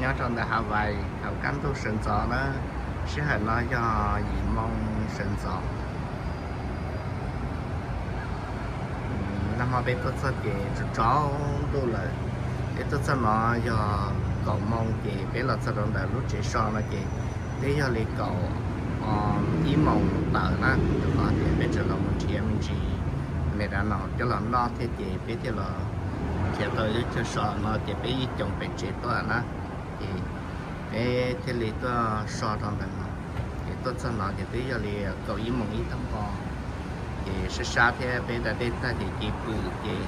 Nyob rau ntawm Hawaii thaum kaj ntug sawv ntxov na, sij hawm no yog yim moo sawv ntxov. Nag hmo peb tuaj txog ces tsaus ntuj lawm. Peb tuaj txog no yog kaum moo ces peb los txog rau ntawm lub tsev so no ces twb yog li kaum ib moos tawm na, rau qhov tias peb tseem los mus nrhiav me ntsis McDonald's coj los noj thiab ces peb thiaj los nrhiav tau lub chaw so no ces peb yeej coom pem tsev tuaj na. Ces peb thiaj li tuaj so rau ntawm no. Ces tuaj txog no ces twb yog li kaum ib moos ib tag npho. Ces sab sab thiab peb da dej tag ces cia li pw ces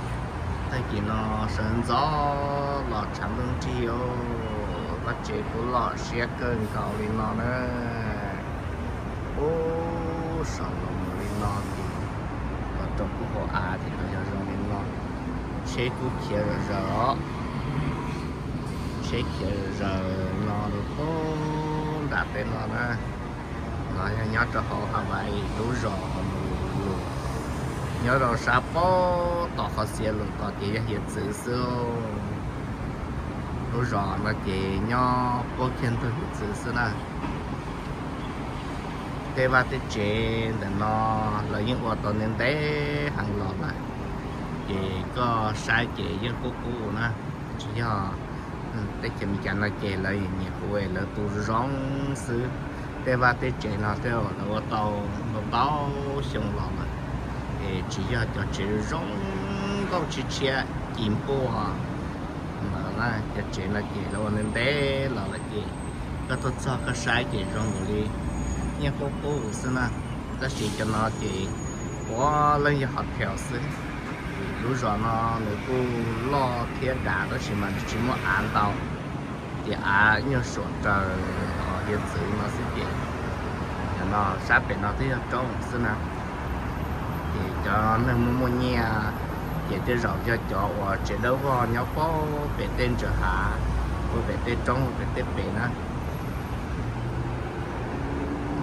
tag kis no sawv ntxov los tshav ntuj nrig os, vaj tsev kuj loj siab kawg nkaus li no na. Ub, saum los mus li no ces los rau pub hauv av ces los yog zoo li no. Tsheb kuj khiav zom zaws os, tsheb khiav zom zaws no los pub nram peb no na. No yog nyob rau hauv Hawaii lub zos Honolulu, nyob rau sab pab tom qhov Seattle los ces yog hiav txwv xwb. Lub zos no ces nyob puab kiag ntug hiav txwv xwb na. Tej vaj tej tsev ntawm no lawv yeej ua tau ntev ntev heev los lawm, ces koj saib ces yeej qub qub na. Tsis yog teb chaws Amelikas no ces lawv nyiam hu lawv tu zoo xwb. Tej vaj tej tsev no tej lawv ua tau ntau ntau xyoo los lawm, es tsis yog cov tsev zoo nkauj tshiab tshiab ci npuaj ntawd na. Cov tsev no ces lawv ua ntev ntev los lawm ces koj tuaj txog koj saib ces zoo nkaus li yeej qub qub xwb na. Tab sis cov no ces puav leej yog hotel xwb. Lub zos no nws kuj loj thiab dav tab sis mas nws tsis muaj av ntau, ces av nyuag suam raws hiav txwv no xwb ces cov no sab pem no twb yog roob xwb na. Ces cov neeg muaj muaj nyiaj ces tej zaum yog cov uas tsev dawb vog nyob puag pem tej ntsaum hav, puag pem tej roob, puag pem tej pem na.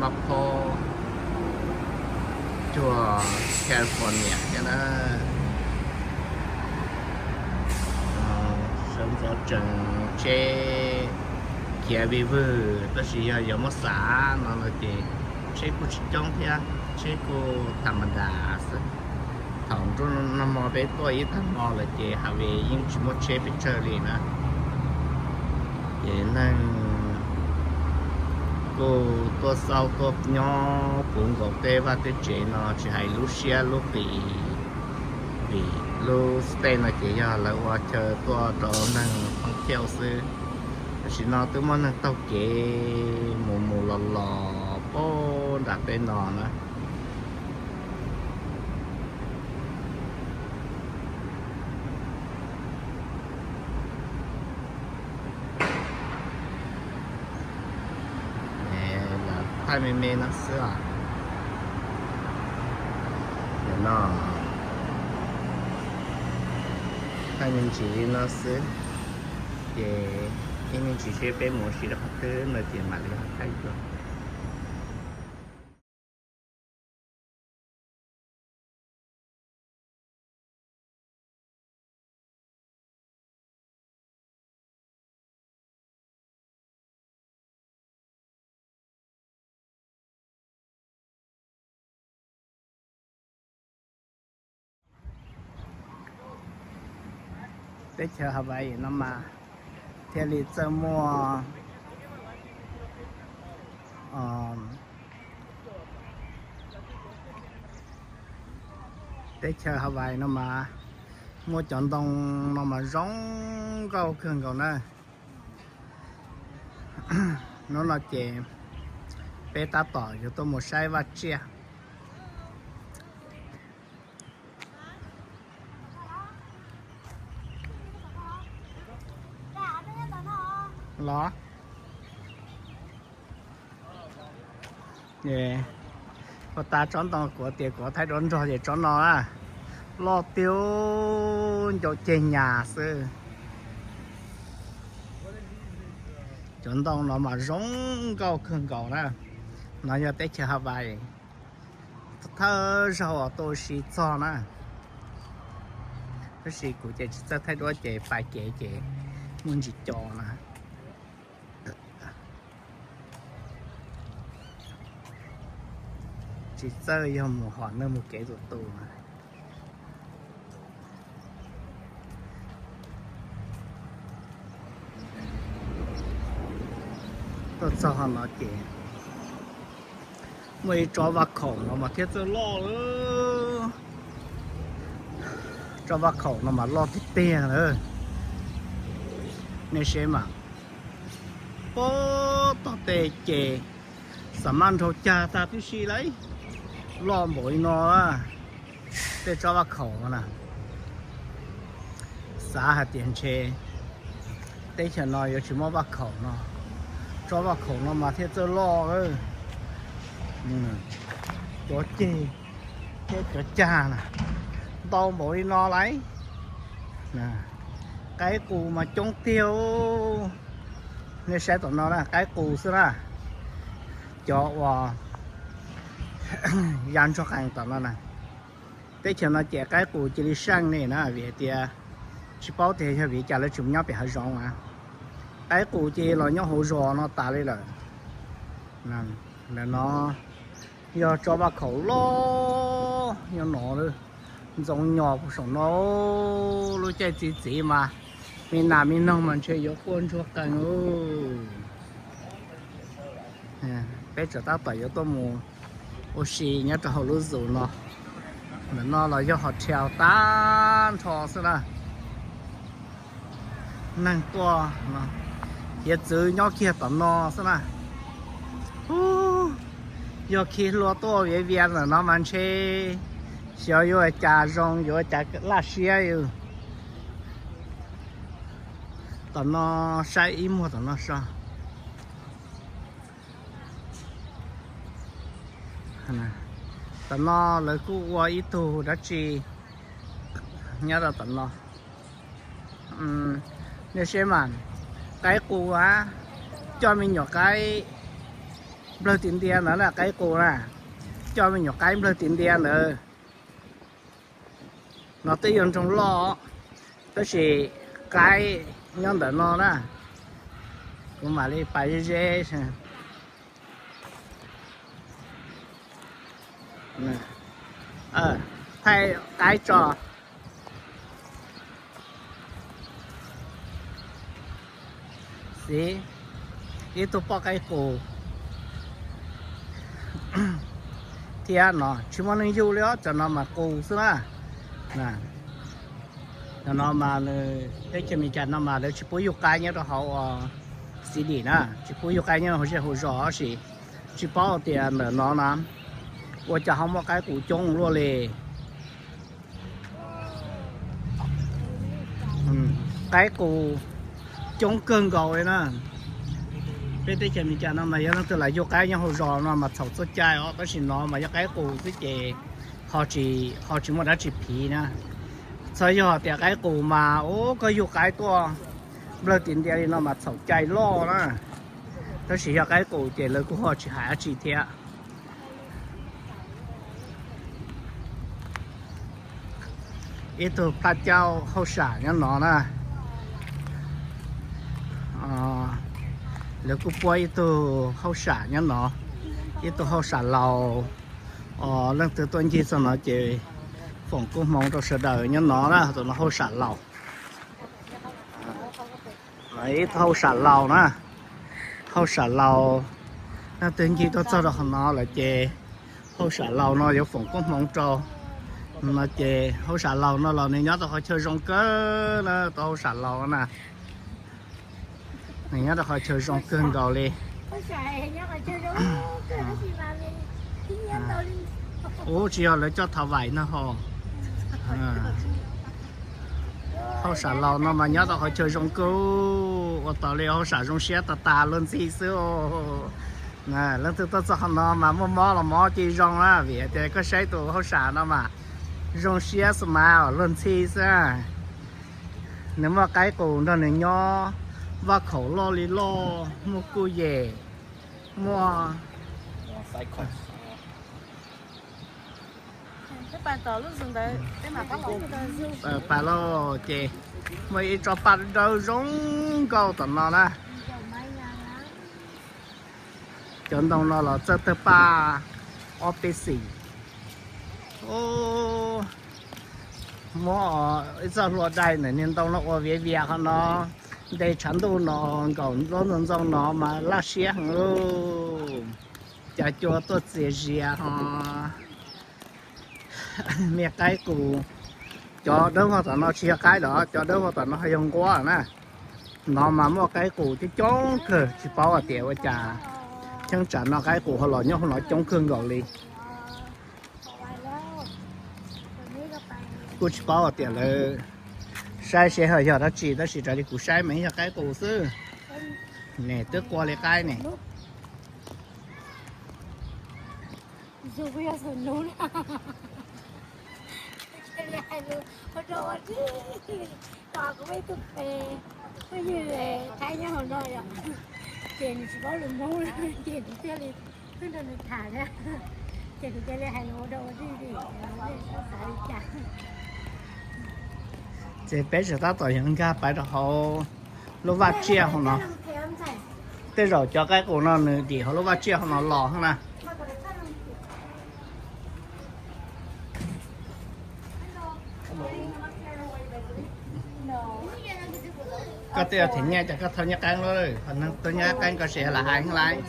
Mab phob cuag California thiab na. Sawv ntxov tseem tsheb khiav vij vwg, tab sis yog yuav muab xav no no ces tsheb kuj tsis coob thiab, tsheb kuj tham ma das xwb. Thaum nruab nag hmo peb tuaj ib tag hmo lawm ces Hawaii yeej tsis muaj tsheb pes tsawg li na. Ces neeg kuj tuaj xauj tuaj nyob puv nkaus tej vaj tej tsev no tsis hais lub siab lub qis, vim lub state no ces yog lawv ua chaw tuaj rau neeg thoob thiauj xwb. Tam sim no twb muaj neeg taug kev mus mus los los puag nram peb no na. Thaij me me no xwb os. No, thaij me ntsis li no xwb, ces ib me ntsis seb peb mus ua si rau qhov twg no ces mam li ho thaij dua. Teb chaws Hawaii no mas thiaj li txawj muaj, teb chaws Hawaii no mas muaj cov ntoo no mas zoo nkauj kawg nkaus na. Hnub no ces peb tab tom yuav tuaj mus saib vaj tsiaj los. Ua tas tsob ntoo kuv tias kuv thaij duab nrog ces tsob no na, loj tiag, ncau ceg nyas xwb. Cov ntoo no mas zoo nkauj kawg nkaus na. No yog teb chaws Hawaii, thawj zaug uas tuaj ua si txog na. Tab sis kuv ces tsis txawj thaij duab ces pais kev ces muaj ntsis co na. Tsis txawj yog mus hom neeg mus kev tus tus. Tuaj txog no ces muaj ib tsob vaj khaum no mas thiaj txawj loj lawm. Tsob vaj khaum no mas loj tiag tiag lawm. Nej saib mas, puag tom tej ces xav mas nrhau cag tag tib si lauj, loj npaum li no. Tej tsob vaj khaum no na, xav hais tias ntshe teb chaws no yuav tsis muaj vaj khaum no, tsob vaj khaum no mas thiaj txawj loj. Cov ceg thiab cov cag na, ntau npaum li no lauj. Qaib qus mas coob tiag. Nej saib tom no na, qaib qus xwb na. Cov uas ya ntsuag qees tom no na, teb chaws no ces qaib qus cia li seej li na, vim hais tias tsis paub tias yog vim li cas lawv tsis mus nyob pem hav zoov na. Qaib qus ces los nyob hauv zos no tas li lawm. Ntawm no yog tsob vaj khaum loj nyob no, ntxoov nyos puag saum no. Lub caij txi txiv mas me nas me noog mas ntshe yuav quaj ntsuag qees. Peb tseem tab tom yuav tuaj mus ua si nyob rau hauv lub zoo no. Ntawm no los yog hos thiaus tag nrho xwb na. Neeg tuaj, hiav txwv nyob kiag tom no xwb na. Yog khi hlua tuaj viav vias ntawm no mas ntshe xyov yuav ua cas zoo, yuav ua cas laj siab li. Tom no saib ib muag tom no so. Tom no lawv kuj ua ib tug dab tsi nyob rau tom no. Nej saib mas, qaib qus a, coj me nyuam qaib nplawg tis ntia ntawd na, qaib qus na, coj me nyuam qaib nplawg tis ntia ntawd. No twb yuav nroog loj, tab sis qaib nyob ntawm no na, kuv mam li pais ze ze. Thaij qaib tso. Xib, ib tug poj qaib qus thiab no tsis muaj neeg yug li os, cov no mas qus xwb na. Cov no mas nws teb chaws Amelikas no mas lawv tsis pub yug qaib nyob rau hauv city na, tsis pub yug qaib nyob hauv zej hauv zos, tab sis tsis paub tias ntawm no na ua cas ho muaj qaib qus coob luaj li. Qaib qus coob kawg nkaus li na. Peb teb chaws Amelikas no mas yog leej twg lam yug qaib nyob hauv zos no mas txhaum txhua cai os, tab sis no mas yog qaib qus xwb ces ho tsis, ho tsis muaj dab tsi phiv na. Txhob yog tias qaib qus mas ub koj yug qaib tuaj nplawg tis ntia li no mas txhaum cai loj na. Tab sis yog qaib qus ces lawv kuj ho tsis hais dab tsi thiab. Ib tug plaj cauj hauj sam nyob no na. Lawv kuj puab ib tug hauj sam nyob no, ib tug hauj sam laus. Leej twg tuaj ncig txog no ces foom koob hmoov rau sawv daws nyob no na, tus no hauj sam laus. Ib tug hauj sam laus na, hauj sam laus, leej twg ncig tuaj txog rau qhov no lawm ces hauj sam laus no yuav foom koob hmoov rau. No ces hauj sam laus no los nws nyob rau qhov chaw zoo kawg na, tus hauj sam laus na. Nws nyob rau qhov chaw zoo kawg nkaus li. Ub, tsis yog lawv coj thav vaim no ho. Hauj sam laus no mas nyob rau qhov chaw zoo kawg, ua tau li hauj sam zoo siab tas tas luag ntxhi xwb. Leej twg tuaj txog qhov no mas muaj mob los mob cia zoo na, vim tias koj saib tus hauj sam no mas zoo siab smile luag ntxhi xwb. Nws muaj qaib qus nrog nws nyob, vaj khaum loj li loj, muaj kuj yem, muaj pas lauj ces muaj ib tsob paj dawb zoo nkauj tom no na. Cov ntoo no los txawj tawg paj Ob peb xis. Muab ib txoj hlua dai ntawm niag ntoo no ua viav vias qhov no, nte tshav ntuj no nkaum nruab ntxoov ntxoo no mas laj siab heev lauj. Cov cua tuaj txias zias ho. Me qaib qus, cov dawb vog tom no tsis yog qaib lawm, cov dawb vog tom no yog nquab na. No mas muaj qaib qus coob coob kawg, tsis paub hais tias ua cas cheeb tsam no qaib qus ho los nyob hauv no coob kawg nkaus li. Kuj tsis paub hais tias lawv saib seb ho yog dab tsi, tab sis raws li kuv saib mas yog qaib qus xwb. Ne twb qua li qaib ne. Ces nws tsis paub lus Hmoob, ces nws thiaj li twb nrog nws tham thiab, ces nws cia li hais lus ua dog ua dig li, xav li cas. Ces peb tseem tab tom yuav nkag pais rau hauv lub vaj tsiaj hauv no. Tej zaum cov qaib qus no nws dim hauv lub vaj tsiaj hauv no los na. Koj twb yog them nyiaj ces koj thau nyiaj qeeb lawm, thau nyiaj qeeb koj sim lam hais lais.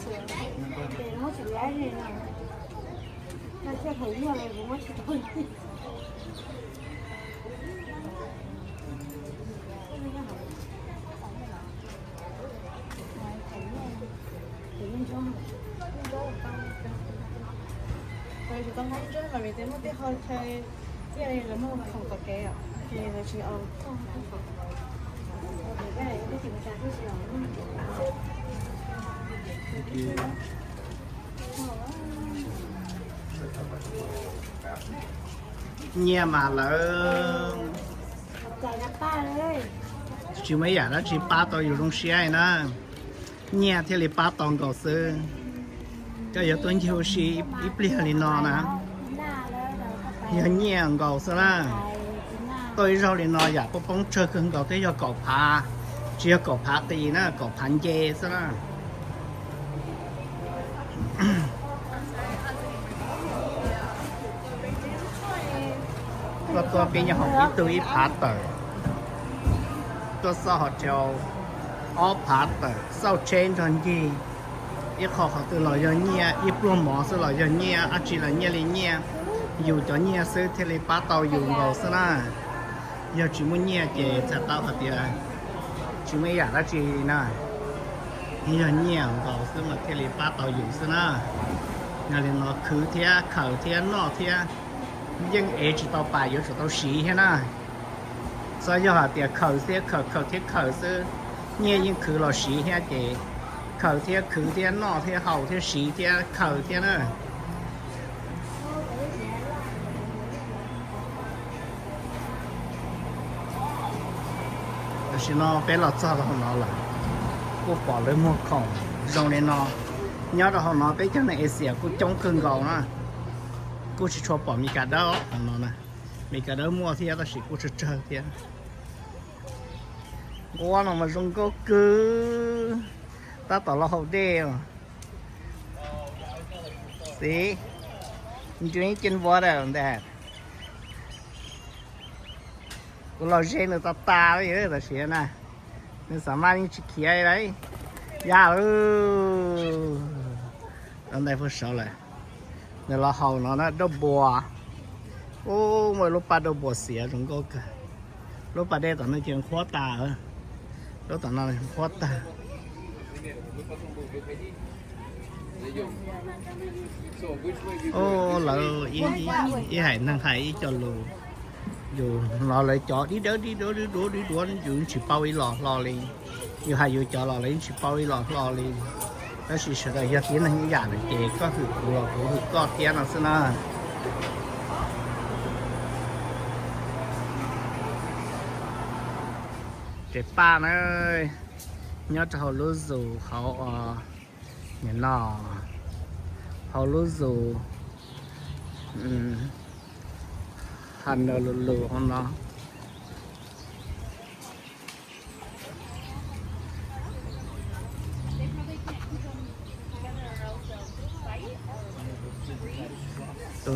Nyiaj mas lawv tsis muaj ib yam dab tsi pab tau yus zoo siab li na. Nyiaj thiaj li pab tau nkaus xwb. Koj yuav tuaj ncig ua si ib pliag li no na, yog nyiaj nkaus xwb na. Tau ib zaug li no yam poob poob tsawg kawg nkaus twb yog kaum phav, tsis yog kaum phav qis na, kaum phav nce xwb na. Koj tuaj pib nyob hauv ib tug ib phav tawm, tuaj xauj hauv rau ob phav tawm, xauj tsheb nrog ncig, ib qho qhov twg los yog nyiaj, ib pluag mov xwb los yog nyiaj, dab tsi los nyiaj li nyiaj. Yus cov nyiaj xwb thiaj li pab tau yus nkaus xwb na. Yog tsis muaj nyiaj ces txhais tau hais tias tsis muaj ib yam dab tsi li na. Yog nyiaj nkaus xwb mas thiaj li pab tau yus xwb na. Yog li no khwv thiab khaws thiab noj thiab yeej ev tsis tau pam, yuav tsum tau siv thiab na. Txhob yog hais tias khaws thiab khaws, khaws thiab khaws xwb, nyiaj yeej khwv los siv thiab ces khaws thiab khwv thiab noj thiab haus thiab siv thiab khaws thiab na. Tam sim no peb los txog rau hauv no lawm, kuj pom lawv muag khoom zoo li no. Nyob rau hauv no peb cov neeg Asia kuj coob kawg nkaus na, kuj tsis tshua pom Meskas dawb hauv no na. Meskas dawb muaj thiab tab sis kuj tsawg tsawg thiab. Nquab no mas zoo nkauj kawg, tab tom los haus dej. See, drinking water on that. Kuv los ze nws tas tas li tam sim na, nws xav mas yeej tsis khiav li. Ya, ntais pug saud lawm. Nws los haus no na, dauj npua. Ub, muaj lub paj dauj npua xiav zoo nkauj kawg. Lub pas dej tom no ces nqhuab tas, lub tom no nqhuab tag. Ub, lawv ib haiv neeg hais ib co lus, yus los lawv cov dib dawb dib duav dib duav dib duav yus tsis paub ib los hlo li. Yus hais yus cov los lawv yeej tsis paub ib los hlo li. Tab sis sawv daws yog tib neeg ib yam na ces koj hwm kuv los kuv hwm koj thiab no xwb na. Tsev paj na, nyob rau hauv lub zos hauv, nim no, hauv lub zos Honolulu hauv no.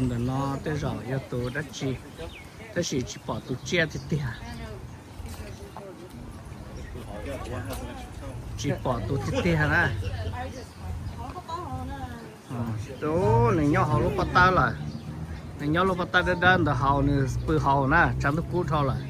Ntawm no tej zaum yog tus dab tsi, tab sis tsis pom tus tsiaj tiag tiag. Tsis pom tus tiag tiag na. Nws nyob hauv lub pob tawb lawm. Nws nyob lub pob tawb dawb dawb ntawd hauv, nws pw hauv na, tshav ntuj kub dhau lawm.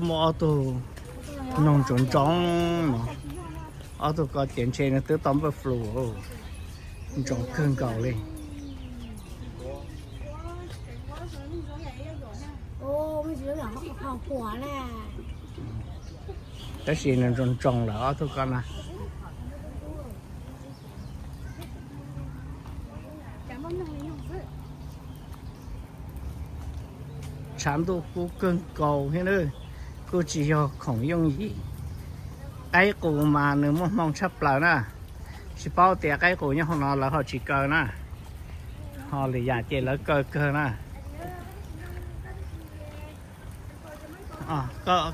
Muaj ob tug noog ntsoov ntsoov no, ob tug ko ces ntshe nws twb tau npawj flu, ntsoov kawg nkaus li. Tab sis nws ntsoov ntsoov lawm ob tug ko na. Tshav ntuj kub kawg nkaus thiab na, kuj tsis yog khoom yooj yim. Qaib qus mas nws muaj hmoo tshaj plaws na, tsis paub tias qaib qus nyob hauv no lawv ho tsis kaw na, ho lwm yam ces lawv kaw kawg na.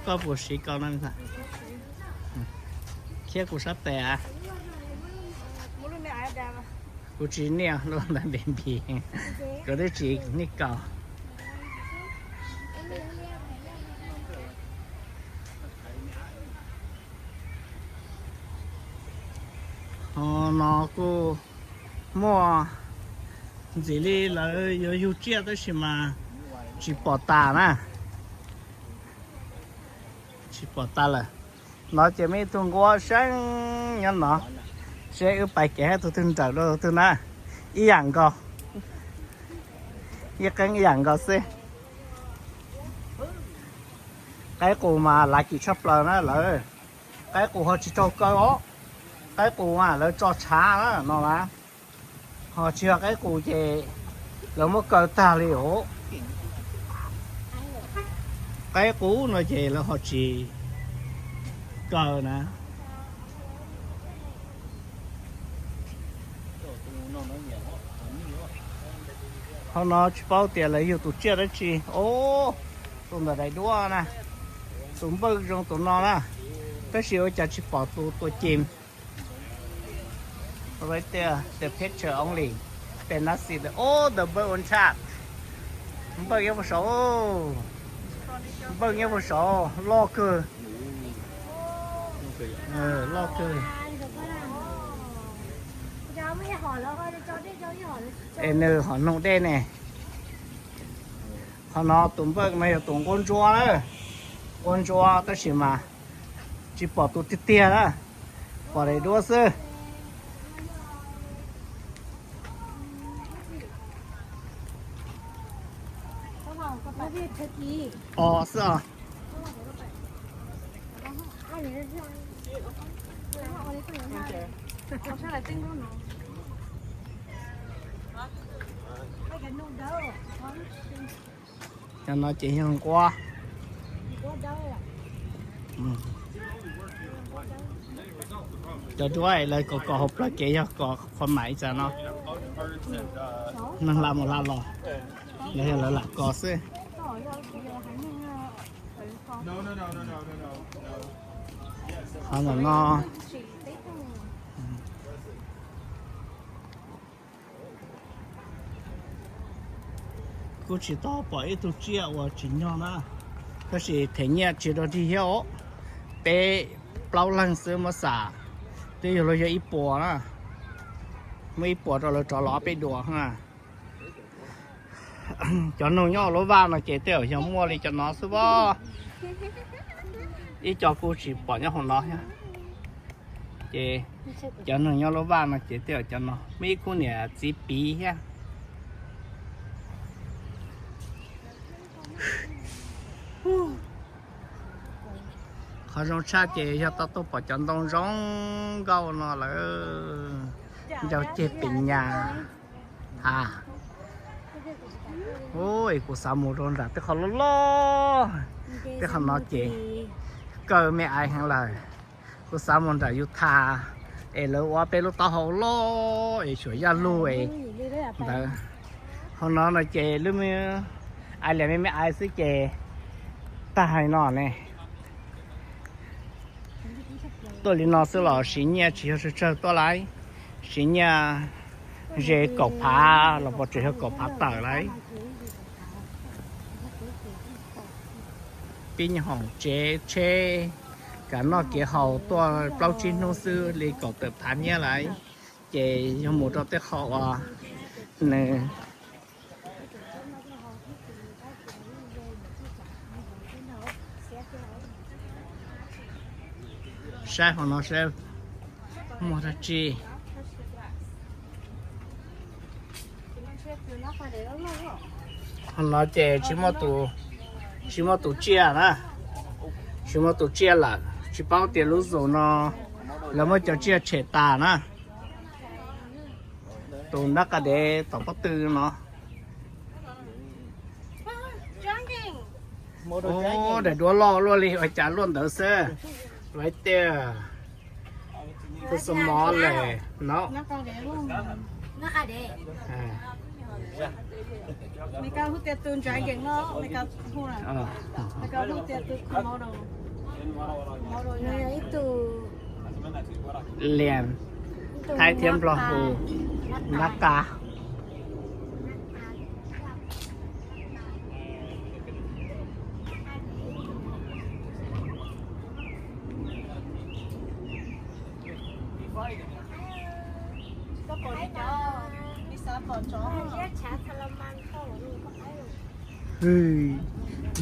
Koj puas siv kaw no? Khiab kuv sab tes. Kuv tsis niaj lub ntawd npis npis, kuv twb tsis niaj kaw. Ho no kuj muaj ntxim li lawv yuav yug tsiaj tab sis mas tsis pom tas na. Tsis pom tas lawm. No ces muaj ib tug nquab seeb nyob no, seb wb pais kev hab tug twg nrawm dua tug twg na. Ib yam nkaus, ib qeeb ib yam nkaus xwb. Qaib qus mas lav kim tshaj plaws na lawv. Qaib qus ho tsis raug kaw os. Qaib qus mas lawv tso tshav na no na. Ho tsis yog qaib qus ces lawv muab kaw tag li os. Qaib qus no ces lawv ho tsis kaw na. Ho no tsis paub tias lawv yug tus tsiaj dab tsi. Os, tus ntawm daim duab na, tus npawj zoo tus no na, tab sis ua cas tsis pom tus tua ci. Right there, the picture only. Cannot see the, oh, the bird on top. Npawj nyob puag saud. Npawj nyob puag saud, loj kawg. Loj kawg. Es nws ho noog dej ne. Qhov no tus npawj no yog tus nquab ntsuab na. Nquab ntsuab tab sis mas tsis pom tus tiag tiag na, pom daim duab xwb. Os xwb os. Cov no ces yog nquab. Cov duab lawv kom kom hauv plawv kev yog kom qhov mam ib txas no. Neeg hla mus hla los, los yog lawv lam kos xwb. Qhov ntawm no kuj tsis tau pom ib tug tsiaj uas tsim nyog na, tab sis them nyiaj tsis dog dig thiab os. Peb plaub leeg xwb muab xam, twb yog luag yog ib puas na, muab ib puas rau lawv rov los ob peb duas na. Cov noog nyob hauv lub vaj no ces tej zaum yog muaj li cov no xwb pob. Ib co kuj tsis pom nyob hauv no thiab. Ces cov noog nyob lub vaj no ces tej zaum cov no muaj ib khub niam txiv piv thiab. Qhov zoo tshaj ces yog tau tuaj pom cov ntoo zoo nkauj no lawm, ncau ceg pes nyas. Ha, es kuv xav mus rau nram tej qhov loj loj, tej qhov no ces kaw me aiv heev lawm. Kuv xav mus nram Utah es lawv ua peb lub taub hau loj es xyuas yaj lug es ntawd. Hauv no no ces lub me aiv liam me me aiv xwb ces Tag hais no ne, tuaj li no xwb los siv nyiaj tsis yog tsawg tsawg tuaj lauj. Siv nyiaj ze kaum phav los puas tseem yog kaum phav tawm lauj. Pib nyob hoom tsev tsheb, kev noj kev haus tuaj plaub tsib hnub xwb li kaum tawm phav nyiaj lauj. Ces yog mus rau tej qhov uas nws saib qhov no saib muaj dab tsi. Qhov no ces tsis muaj tus tsiaj na, tsis muaj tus tsiaj lawm, tsis paub tias lub zos no lawv muab cov tsiaj tshem tas na. Tus nab qa dev tom pob tw no. Daim duab loj luaj li ua cas luaj ntawd xwb. Right there. Tus xo mov lem no. Liam, Thaib thiab Nplog hu nab qa.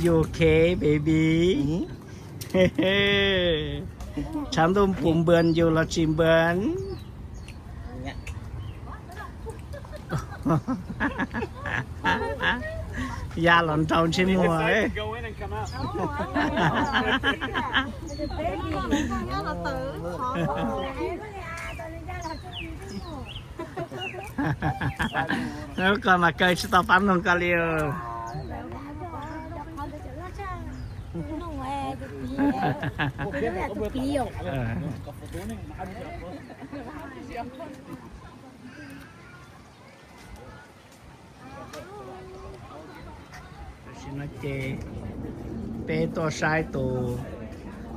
You okay, baby? Tshav ntuj puas npws yus los tsis npws? Ya los nraus ntsej muag. Koj mas kawg tsis tau pab nug koj li. Tam sim no ces peb tuaj saib tus,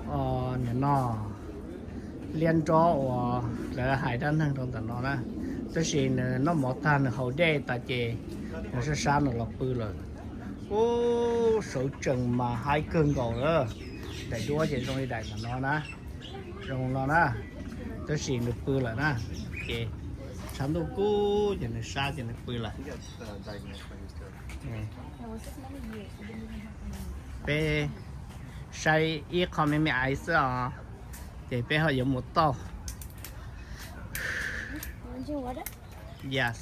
o, nim no liab nrob uas lawv hais dab neeg rau ntawm no na. Tab sis nws noj mov tag nws haus dej tas ces nws sab sab nws los pw lawm. Ub, sawv tsees mas haib kawg nkaus lawm. Daim duab ces zoo li daim ntawm no na, zoo no na. Tab sis nws pw lawm na, ces tshav ntuj kub ces nws sab ces nws pw lawm. Peb saib ib qho me me aiv xwb os, ces peb ho yuav mus tauj. Yes.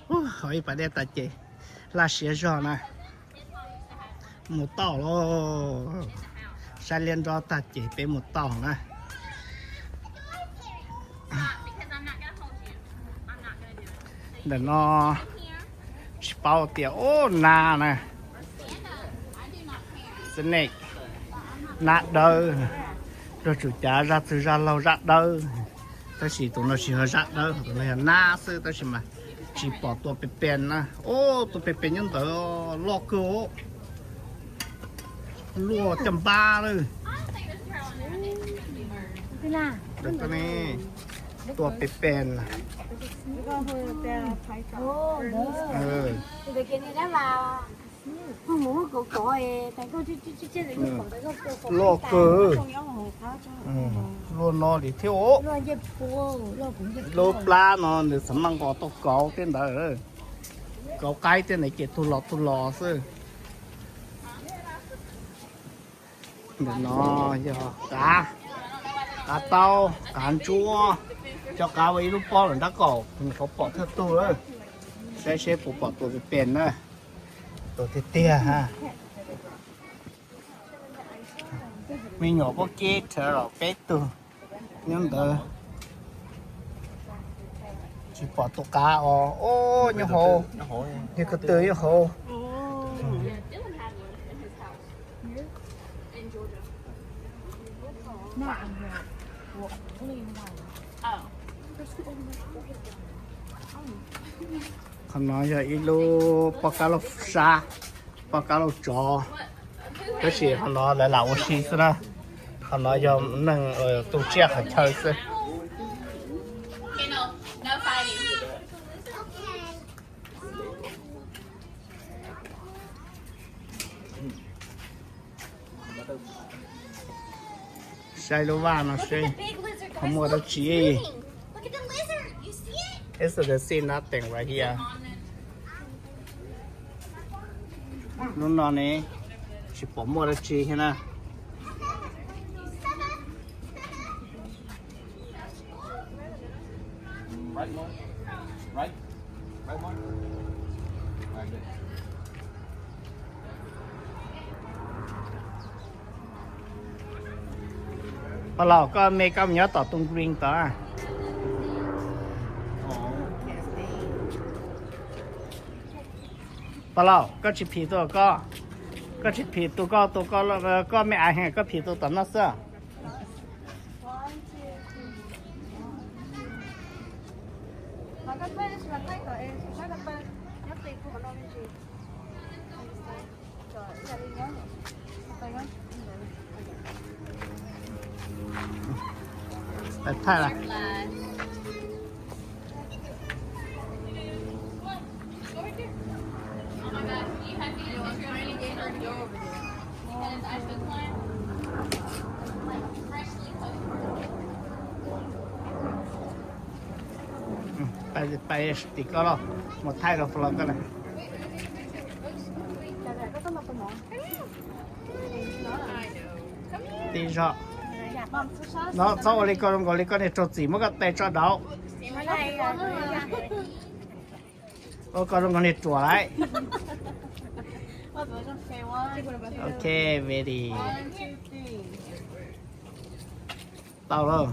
Ub, haus ib pas dej tas ces laj siab zog na. Mus tauj lauj. Saib liab nrob tag ces peb mus tauj na. Ntawm no tsis paub tias, ub, nab na. Snake, nab dawb. Luag tsum cav zaj txwg zaj laug zaj dawb, tab sis tus no tsis yog zaj dawb, tus no yog nab xwb, tab sis mas tsis pom tua pes pes na. Ub, tua pes pes nyob ntawd, loj kawg. Luaj caj npab lawm. Tua pes pes na. Loj kawg. Luaj no li thiab os. Lub plab no nws xav maj nqos tau kauv tej ntawd, kauv qaib tej ntawd ces tug los tug los xwb. Ntawm no yog qav, qav taub, qav ntsuab, cov qav ua ib lub pob lawm nrab qaum, nyuam qhuav pom thawj tug lawm. Saib seb puas pom tus pes pes na. Tus tiag tiag ha. Me nyuam pob keb rhawv los peb tug nyob ntawd. Tsis pom tus qav os, nyob hauv, niag ko tw nyob hauv. Lub, Qhov no yog ib lub poj kab lauj sab, poj kab lauj tsov, tab sis qhov no lawv lam ua si xwb na. Qhov no yog neeg tu tsiaj qhov chaw xwb. Saib lub vaj no seb ho muaj dab tsi. It's the sea nothing right here. Lub no ne, tsis pom muaj dab tsi thiab na. Pog laus, koj me koj mus nyob tom tus green tod. Pog laus, koj tsis phim tus koj, koj tsis phim tus koj, tus koj, koj me aiv heev, koj phim tus tom no xwb. Thaij lawm. Pais tim koj los, mus thaij rau pog laus koj na. Tib zaug. No txhob ua li ko, zoo nkaus li koj niag raug txim muab koj tes tso dauv. Ua ko zoo nkaus niag ruam lauj. Ok, ready. Tau lauj.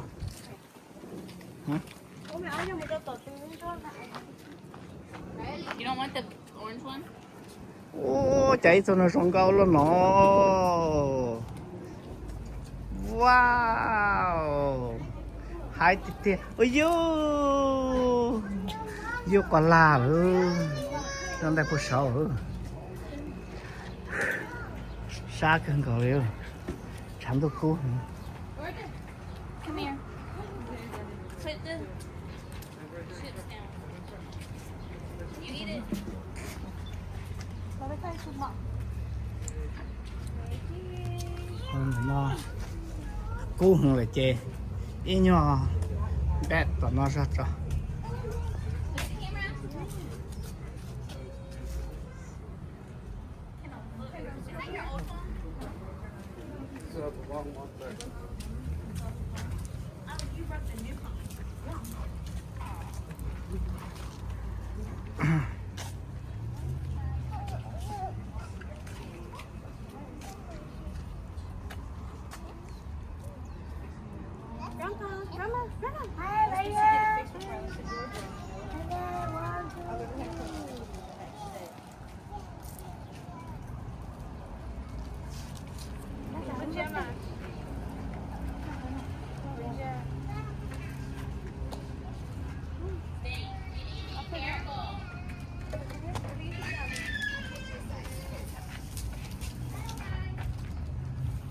Ua cas ib txoj no zoo nkauj luaj no. Wow, haib tiag tiag. Ua yus, yus qos lag lawm, nyob ntawm puag saud. Sab kawg nkaus li, tshav ntuj kub. No kub heev lawm ces ib nyuag npaj tom no zog tso.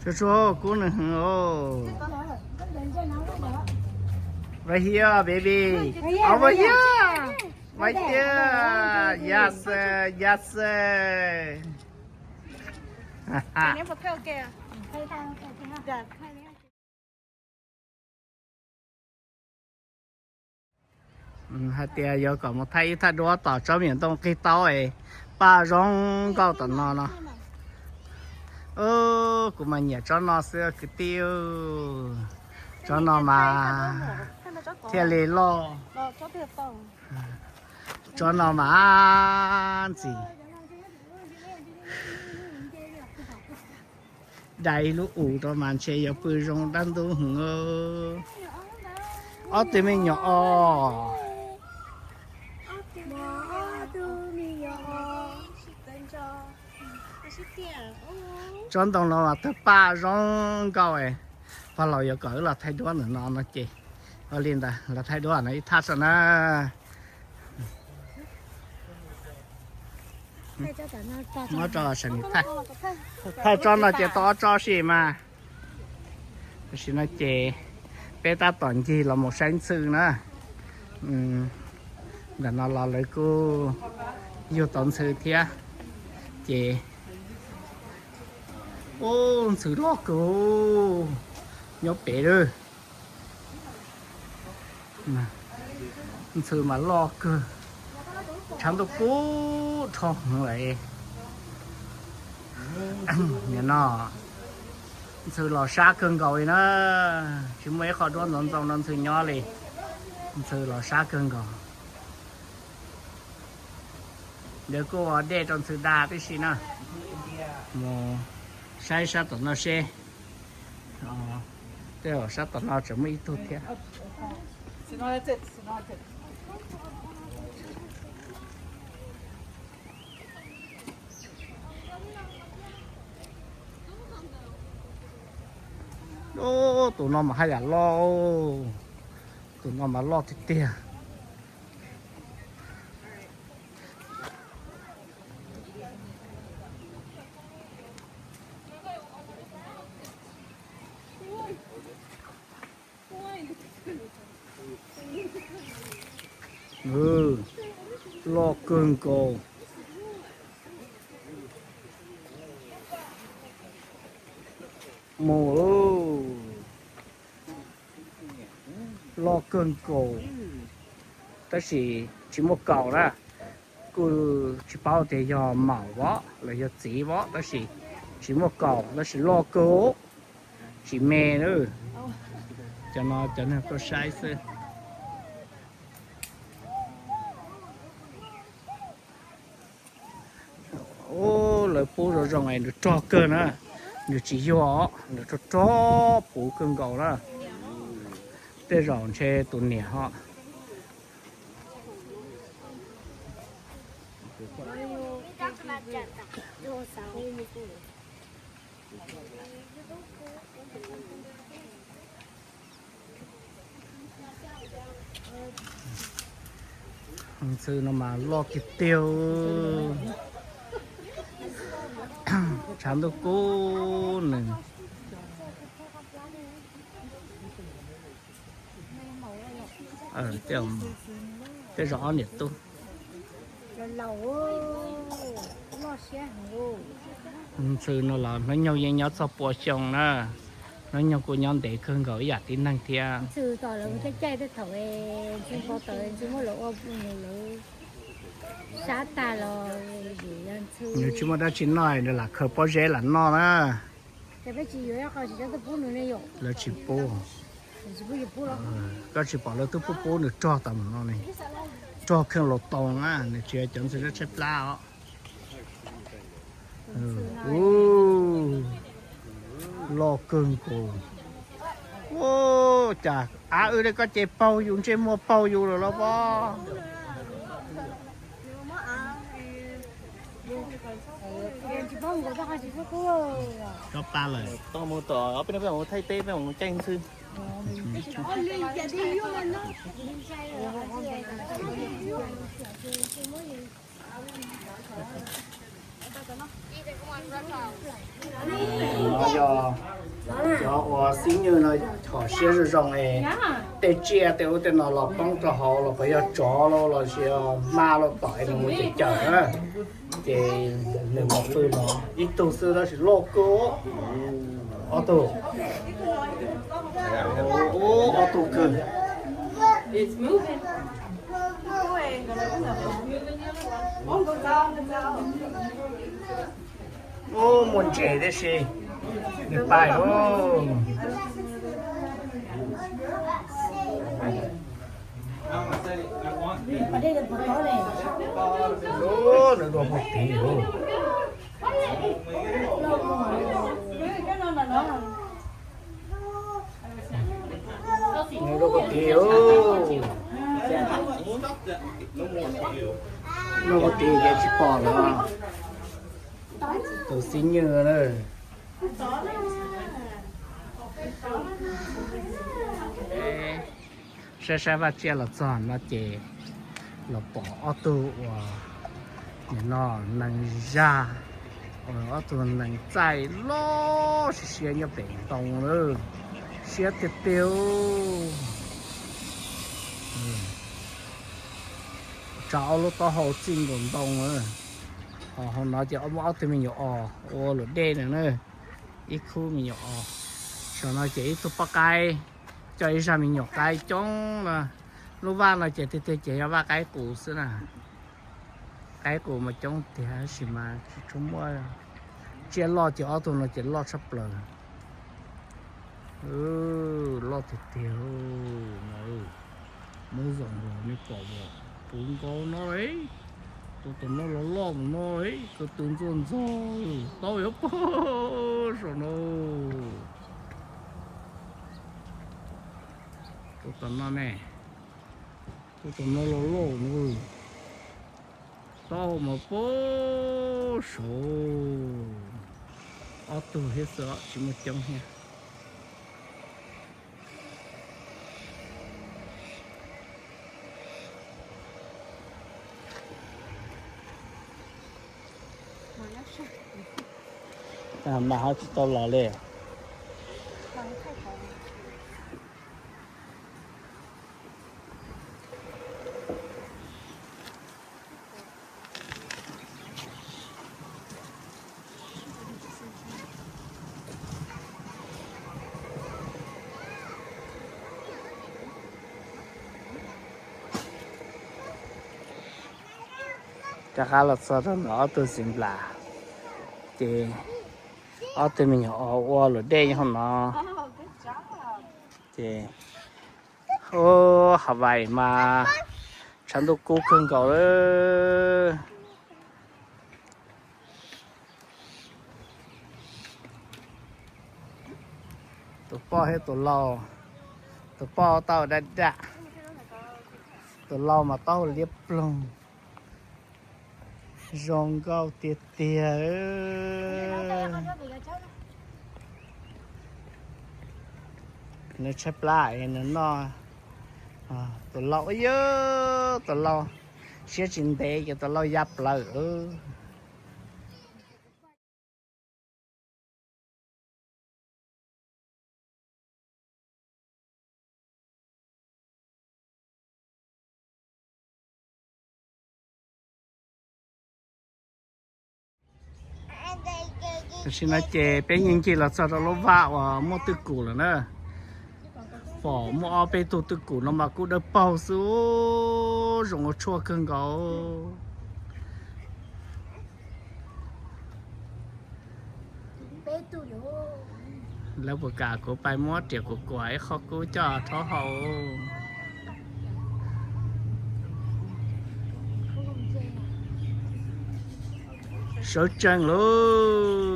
Tsuag tsuag kub nws heev os. Right here, baby. Over here. Right there. Yes, sir. Yes, sir. Hais tias yuav kom mus thaij ib thaj duab tom tsob me nyuam ntoo qig taub es paj zoo nkauj tom no no. Kuv mas nyiam tsob no xwb kwv tij. Tsob no mas thiaj li loj. Tsob no mas ntxim. Dai ib lub us rau mas ntshe yuav pw zoo dab ntub heev. Ob tug me nyuam os. Tsob ntoo no mas tawg paj zoo nkauj. Los yuav kom wb los thaij duab ntawm no no ces ua li ntawd los thaij duab no ib thaj tso na. Muab rau sawv daws thaij. Thaij tso no ces tau ob tso si mas. Tam sim no ces peb tab tom ncig los mus saib ntxhw na. Ntawm no los lawv kuj yug tau ntxhw thiab. Ces ub, ntxhw loj kawg, nyob pem lawm. Ntxhw mas loj kawg, tshav ntuj kub dhau heev lawm. Nim no ntxhw los sab kawg nkaus li na, tsis muaj ib qho duab ntxoov ntxoo rau ntxhw nyob li. Ntxhw los sab kawg nkaus. Ntawd kuj ua dej rau ntxhw da tib si na. Mus saib sab tom no seb. Tej zaum sab tom no tseem muaj ib tug thiab. Ub, tus no mas haj yam loj, tus no mas loj tiag tiag. Loj kawg nkaus. Mus, loj kawg nkaus, tab sis tsis muaj kaus na. Kuj tsis paub tias yog maum vov los yog txiv vov, tab sis tsis muaj kaus tab sis loj kawg, tsis me na. Cov no cov neeg tuaj saib xwb. Ub, lawv pub zoo zoo es nws rog kawg na, nws tsis yuag os, nws rog rog puv kawg nkaus na. Tej zaum ntshe tus niam ho. Ntxhw no mas loj tiag tiag, tshav ntuj kub nws. Tej zaum ob niam tub. Ntxhw no los hnub nyoog yeej nyob txog pua xyoo na, hnub nyoog kuj nyob ntev kawg nkaus ib yam tib neeg thiab. Nws tsis muaj dab tsi noj, nws lam khaws pob zeb lam noj na. Lawv tsis pub. Koj tsis pom lawv twb pub pub nws rog tas mus no ne, rog kheej los tau na, nws tsis yog cov ntxhw tshaib tshaib plab os. Loj kawg nkaus. Ua cas av wb li koj ces paug yus ntsej muag paug yus lawm los pob. Tsob pab lawm. Tau mus tom peb no peb mus thaij teb peb mus caij ntxhw. No yog cov uas xib nywj no yog txhom siab zoo zoo es tej tsiaj tej ub tej no los poob rau hauv los puas yog tsov los sis hma los tom es nws mus cawm cawm na. Ces nws mus pw no ib tug xwb tab sis loj kawg. Ob tug, ob tug kawg. Ub, muaj ntses tib si, nws pais lauj. Ub, nws dua puag tid lauj. Nws dua puag tid lauj. Dua puag tid ces tsis pom lawm. Tus xib nywj na. Saib saib vaj tsiaj los txog no ces los pom ob tug uas nim no nees zag, ob tug nees txaij loj siab siab nyob pem ntoo lawm, siab tiag tiag. Tsa ob lub taub hau txij nkaus ntoo. Ho hauv no ces muaj ob tug me nyuam os ua luam dej no na, ib khub me nyuam os. Saum no ces ib tug poj qaib coj ib zaj me nyuam qaib coob na. Lub vaj no ces tiag tiag ces yog vaj qaib qus xwb na. Qaib qus mas coob tiag tab sis mas tsis tshua muaj. Tsiaj loj ces ob tug no ces loj tshaj plaws. Loj tiag tiag no. Muab zoom los nej pom puv nkaus no. Tus tom no los loj mus no, ko tw ntxuaj ntxog taub yuav poob saum no. Tus tom no ne, tus tom no los loj no, taub mas poob saud. Ob tug thiab xwb tsis muaj coob thiab. Mas ho tsis tau los li. Rov qab los txog rau ntawm ob tug txiv nplam, ces ob tug me nyuam os ua luam dej nyob hauv no. Ces, ub, Hawaii mas tshav ntuj kub kawg nkaus lawm. Tus poj thiab tus lau, tus poj tau daj daj, tus lau mas tau liab ploog. Zoo nkauj tiag tiag. Nws tshaib plab es nws noj. Tus lau, yog tus lau siab tsis ntev ces tus lau ya plaws. Tam sim no ces peb yeej ncig los txog rau lub vaj uas muaj twj kum lawm na. Pom muaj ob peb tug twj kum no mas kuj dawb paug xwb, zoo ua tshuaj kawg nkaus. Lawv puas kam kuv pais muab riam kuv kuam ib qho kub coj rhaub haus? Sawv tsees lauj.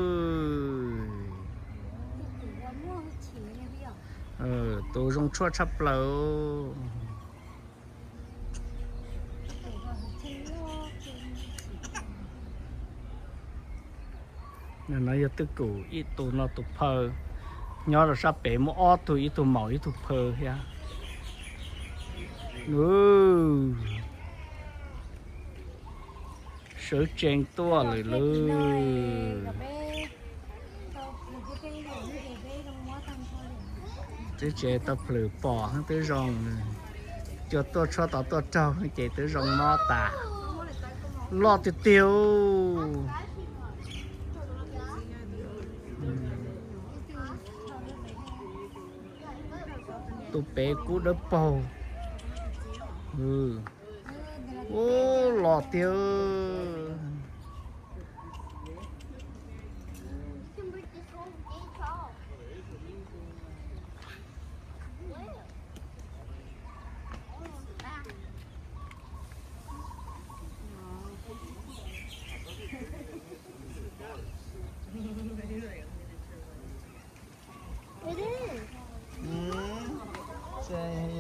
Tus zoo tshuaj tshaj plaws. No yog twj kum ib tug no tus phaw, nyob rau sab pem muaj ob tug, ib tug maum ib tug phaw thiab. Sawv tsees tuaj lawm lauj. Twb tsis tau plhws pom twb zoo, cua tuaj tshuab tod tuaj raug ces twb zoo mob tas. Loj tiag tiag. Tus pem kub dawb paug. Ub, los tiag.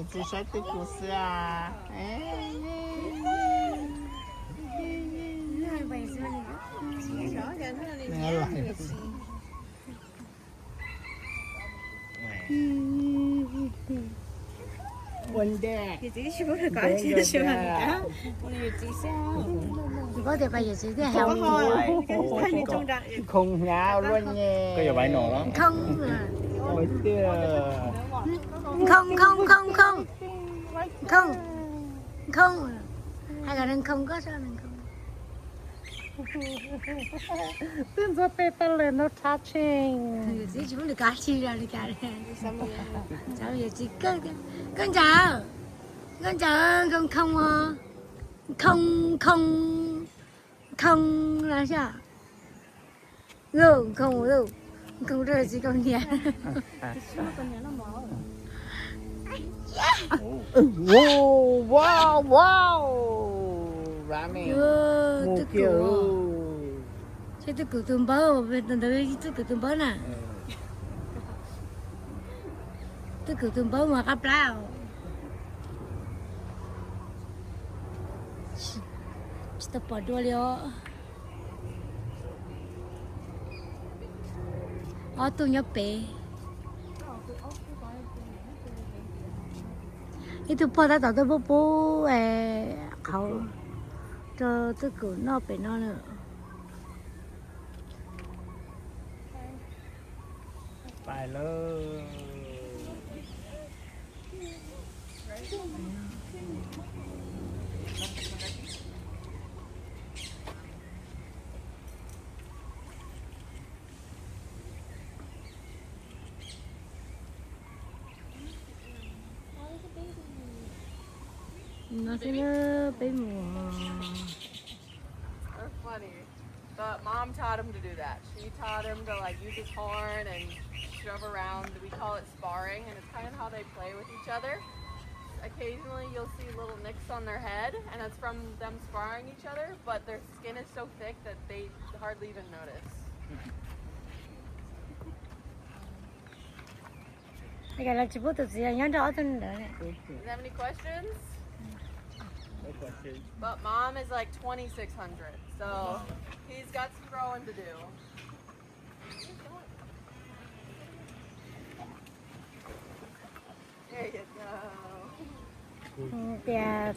Tsis saib twj kum xwb as. Ua ntej. Yawm txiv tsis muab nws kov, tsis muab nws kov. Ua yawm txiv xwb. Tsis paub tias yawm txiv thiaj hais. Nkhoos hnyav luaj nyem. Nkhoos, nkhoos, nkhoos, nkhoos. Nkhoos, nkhoos. Hais kom nws nkhoos koj, nkhoos. Twb ntxuav peb tau lawm, no touching. Yawm txiv tsis muab nws kov, tsis zoo li cas. Yawm txiv, koj ntsawm, koj ntsawm, nkhoos, nkhoos, nkhoos, nkhoos los xyov. Nkhoos, nkhoos rau yawm txiv kaus hniav. Wow, wow, wow. Ramen. Mus kiag. Seb twj kum tus npawb, ntawd twj kum tus npawb na. Twj kum tus npawb mas qab plab. Tsis tau pom dua li os. Ob tug nyob pem. Ib tug pog tab tom tuaj pub pub qhauv rau twj kum noj pem no na. Pais lawm. No xwb na, peb mus. They're funny. But mom taught him to do that. She taught him to, like, use his horn and shove around. We call it sparring, and it's kind of how they play with each other. Occasionally, you'll see little nicks on their head, and that's from them sparring each other, but their skin is so thick that they hardly even notice. Los tsis pub tus txiv nyob nrog ob tug ntawd. Does he have any questions? No questions. But mom is like twenty-six hundred, so he's got some growing to do. There you go. Tias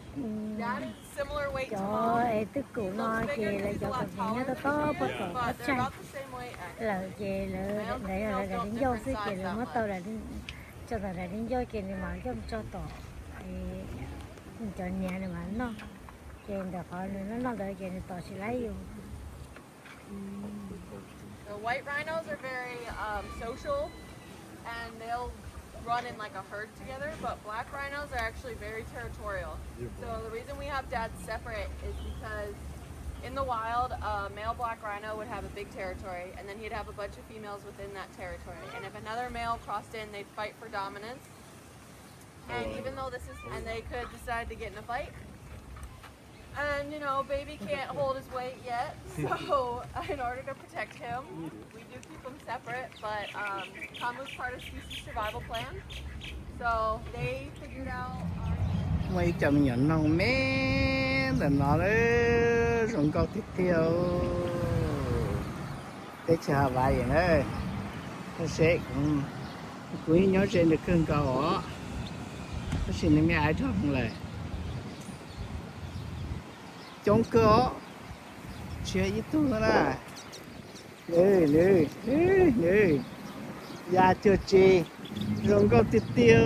cov es twj kum no ces lawv cov kaus hniav nyob toj toj puag tom qab tsag lawm ces lawv, lawv yog lawv daim di ncauj xwb ces lawv muab tau, tso tom daim di ncauj ces nws mam coj mus tso tom cov hniav nws mam noj. Ces ntawm qhov nws noj noj ntawd ces nws tos tsis laib yus. The white rhinos are very, um, social, and they'll run in, like, a herd together, but black rhinos are actually very territorial. So the reason we have dads separate is because in the wild, a male black rhino would have a big territory, and then he'd have a bunch of females within that territory. And if another male crossed in, they'd fight for dominance. And even though this is, and they could decide to get in a fight. And, you know, baby can't hold his weight yet, so in order to protect him, we do keep them separate, but, um, Kamu's part of species survival plan, so they figured out our... Muaj ib co me nyuam noog me ntawm no, zoo nkauj tiag tiag. Teb chaws Hawaii na, seb, kuv yeej nyob ze nws kawg nkaus os, tab sis nws me aiv dhau lawm. Coob kawg os, tsis yog ib tug na. Nws, nws, nws, ya cuag tsi, zoo nkauj tiag tiag.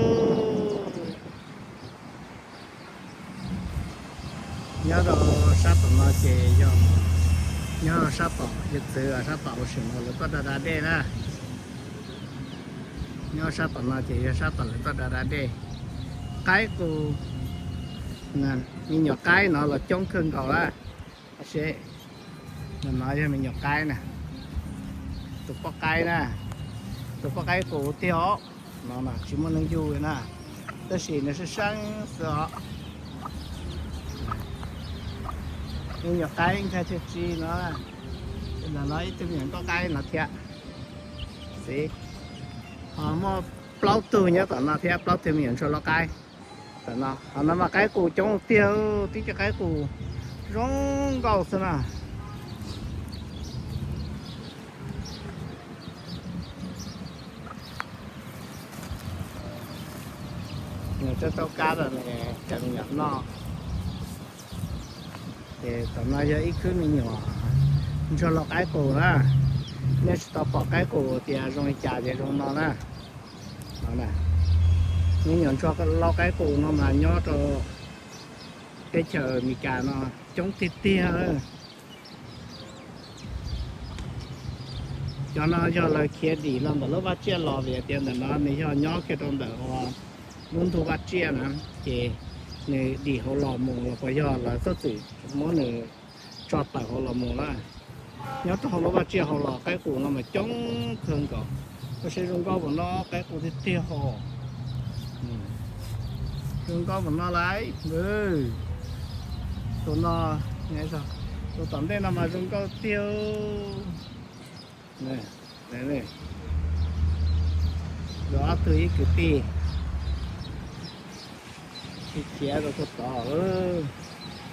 Nyob rau sab tom no ces yog, nyob rau sab tom yawg txwv sab tom ocean no lawv tuaj da da dej na. Nyob sab tom no ces yog sab tom lawv tuaj da da dej. Qaib qus, me nyuam qaib no los coob kawg nkaus na. Seb, no yog me nyuam qaib na, tus poj qaib na, tus poj qaib qus tiag os. No mas tsis muaj neeg yug li na, tab sis nws sab seeb xwb os. Me nyuam qaib nkag cuag tsi no, ntawm no ib tug me nyuam nkauj qaib no thiab. Xwb, ho muaj plaub tug nyob tom no thiab, plaub tug me nyuam ntsuag loj qaib. Tom no, ho no mas qaib qus coob tiag, tib co qaib qus zoo nkauj xwb na. Rau kab rau cov me nyuam noj. Ces tom no yog ib khwb me nyuam ntsuag lau qaib qus na. Nej tsis tau pom qaib qus tias zoo li cas ces zoo no na. Me nyuam ntsuag lau qaib qus no mas nyob rau teb chaws Amelikas no coob tiag tiag. Cov no yog lawv khiav dim los ntawm lub vaj tsiaj los vim tias ntawm no nws yog nyob kiag rau ntawm lub ntug vaj tsiaj na, ces nws dim hauv los mus los puas yog lawv txhob txwm muab nws tso tawm hauv los mus na. Nyob rau hauv lub vaj tsiaj hauv los qaib qus no mas coob kawg nkaus. Koj saib zoo nkauj npaum no qaib qus tiag tiag hos. Zoo nkauj npaum no lawm. Tus no, tus tom ntej no mas zoo nkauj tiag. Ob tug ib kwv tij khiav rau tod.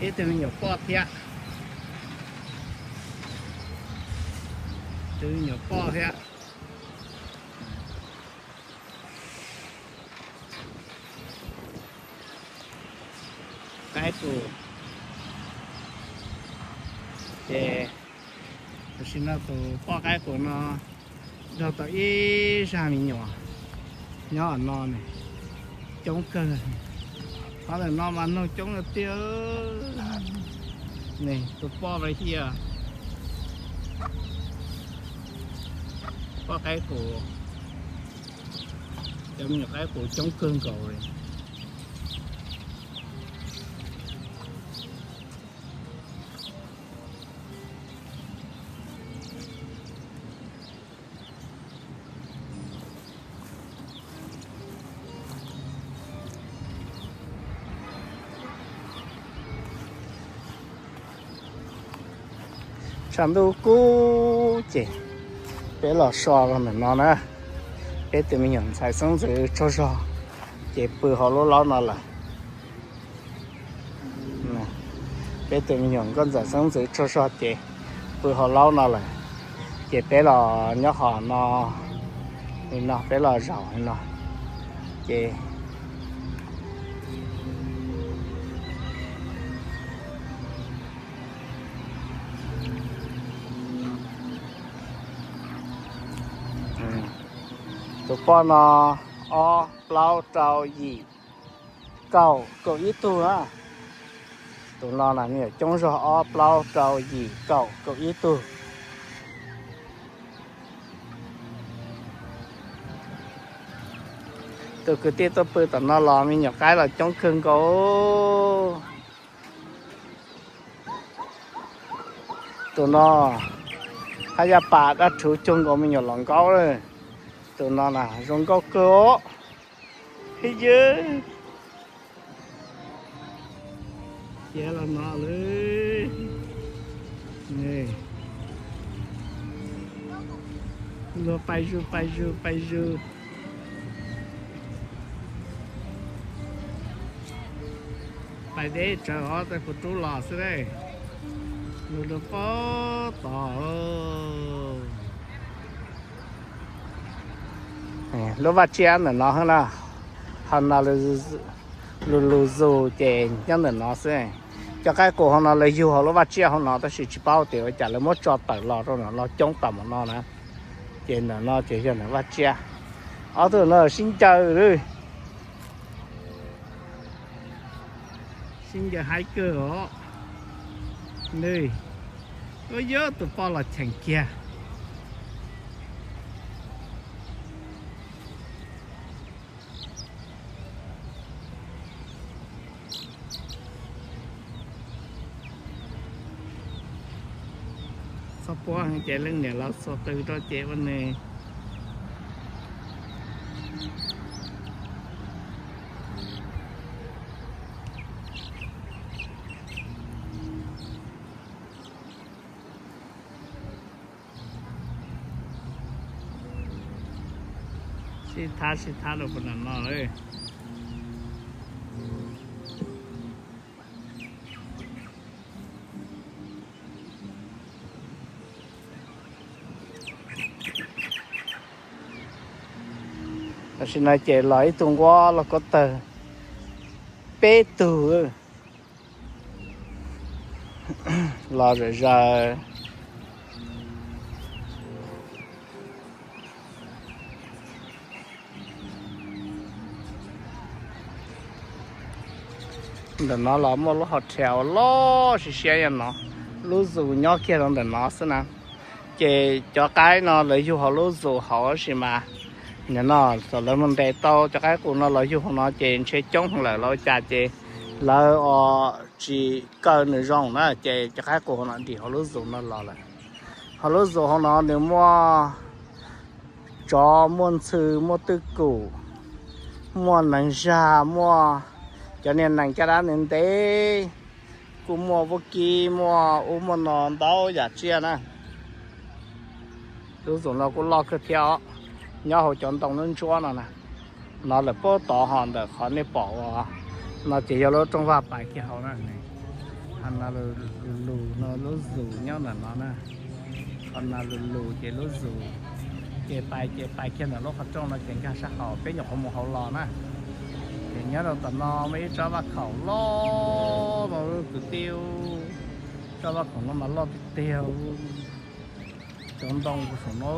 Ib tug me nyuam poj thiab. Tus me nyuam poj thiab. Qaib qus. Ces tam sim no tus poj qaib qus no nrog tau ib zaj me nyuam nyob no ne, coob kawg. Qhov ntawm no mas noog coob tiag. Ne tus poj right here, poj qaib qus. Cov me nyuam qaib qus coob kawg nkaus li. Tshav ntuj kub ces peb los so rau ntawm no na. Peb tus me nyuam ntxhais xeeb ntxwv tsaug zog ces pw hauv lub laub no lawm. Peb tus me nyuam nkauj ntxawm xeeb ntxwv tsaug zog ces pw hauv laub no lawm. Ces peb los nyob hov no, li no peb los zaum li no. Ces tus poj no ob plaub rau yim kaum, kaum ib tug na. Tus no na me nyuam coob zog, ob plaub rau yim kaum, kaum ib tug. Tus kwv tij tuaj pw tom no los me nyuam qaib los coob kawg nkaus. Tus no haj yaj pas dab rhuv cuag nkaus me nyuam los nkaub. Tus no na zoo nkauj kawg os. Hib yw. Khiav los no lawm. Luag pais zus pais zus pais zus. Pais deb tsawv os, tej puas rub los xwb dab. Luag rau pob tod. Lub vaj tsiaj ntawm no na, ho no lus lus zus ces nyob ntawm no xwb. Cov qaib qus hauv no lawv yug hauv lub vaj tsiaj hauv no tab sis tsis paub tias ua cas lawv muab tso tawm los rau ntawm no coob tau npaum no na. Ces ntawm no ces yog ntawm vaj tsiaj. Ob tug no sib ncaws lawm. Sib ncaws haib kawg os. Nws, ua yog tus poj los cheem kiag. Txhob puab ces leej niam los xuas qws rau ces ua nws. Sib thab sib thab rau puag nram no lawm. Tam sim no ces los ib tug nquab lauj kaub tawg, peb tug los zom zaws. Ntawm no los muaj lub hotel loj siab siab no, lub zoo nyob kiag rau ntawm no xwb na. Ces cov qaib no lawv yug hauv lub zoo hauv tab sis mas nim no thaum lawv mus ntes tau cov qaib qus no los yug hauv no ces ntshe coob lawm los ua cas ces lawv tsis kaw nws zoo na ces cov qaib qus hauv no dim hauv lub zoo no los lawm. Hauv lub zoo hauv no nws muaj tsov, muaj ntxhw, muaj twj kum, muaj nees zag, muaj cov niag nees caj dab ntev ntev, kuj muaj vaub kib, muaj ub muaj no ntau yam tsiaj na. Lub zoom no kuj loj kawg thiab os, nyob hauv cov ntoo ntsuab ntsuab no na. No lawm puag tod ho ntawm qhov nej pom uas no ces yog lub rooj vag pais kiag hauv na. Ho no lus lus no lub zoom nyob ntawm no na. Ho no lus lus ces lub zoom ces pais ces pais kiag ntawm lub qhov rooj no ces nkag sab hauv peb nyuam qhuav mus hauv los na. Ces nyob rau tom no muaj ib tsob vaj khaum loj no kwv tij, tsob vaj khaum no mas loj tiag tiag, cov ntoo saum no.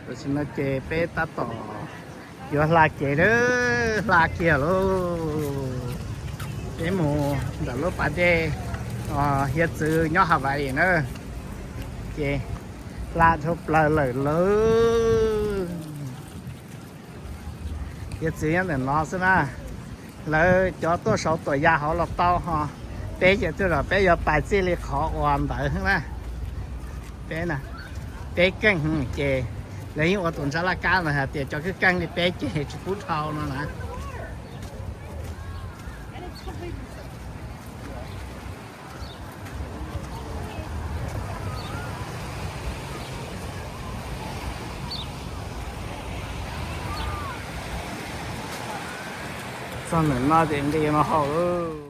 Tam sim no ces peb tab tom yuav hla kev lawm, hla kiag lauj. Peb mus ntawm lub pas dej hiav txwv nyob Hawaii na, ces hla dhau plaws lawm lauj. Hiav txwv nyob ntawm no xwb na. Lawv cov tuaj saud tuam yas hauv los tau ho, peb ces tuaj zog peb yuav pais txij li qhov uas ntawd na. Peb, peb keej ces lawv yeej ua tus ntsab laj kab ntawd hais tias cov keej keej li peb ces tsis pub dhau no na. Txog ntawm no ces nqis mus hauv.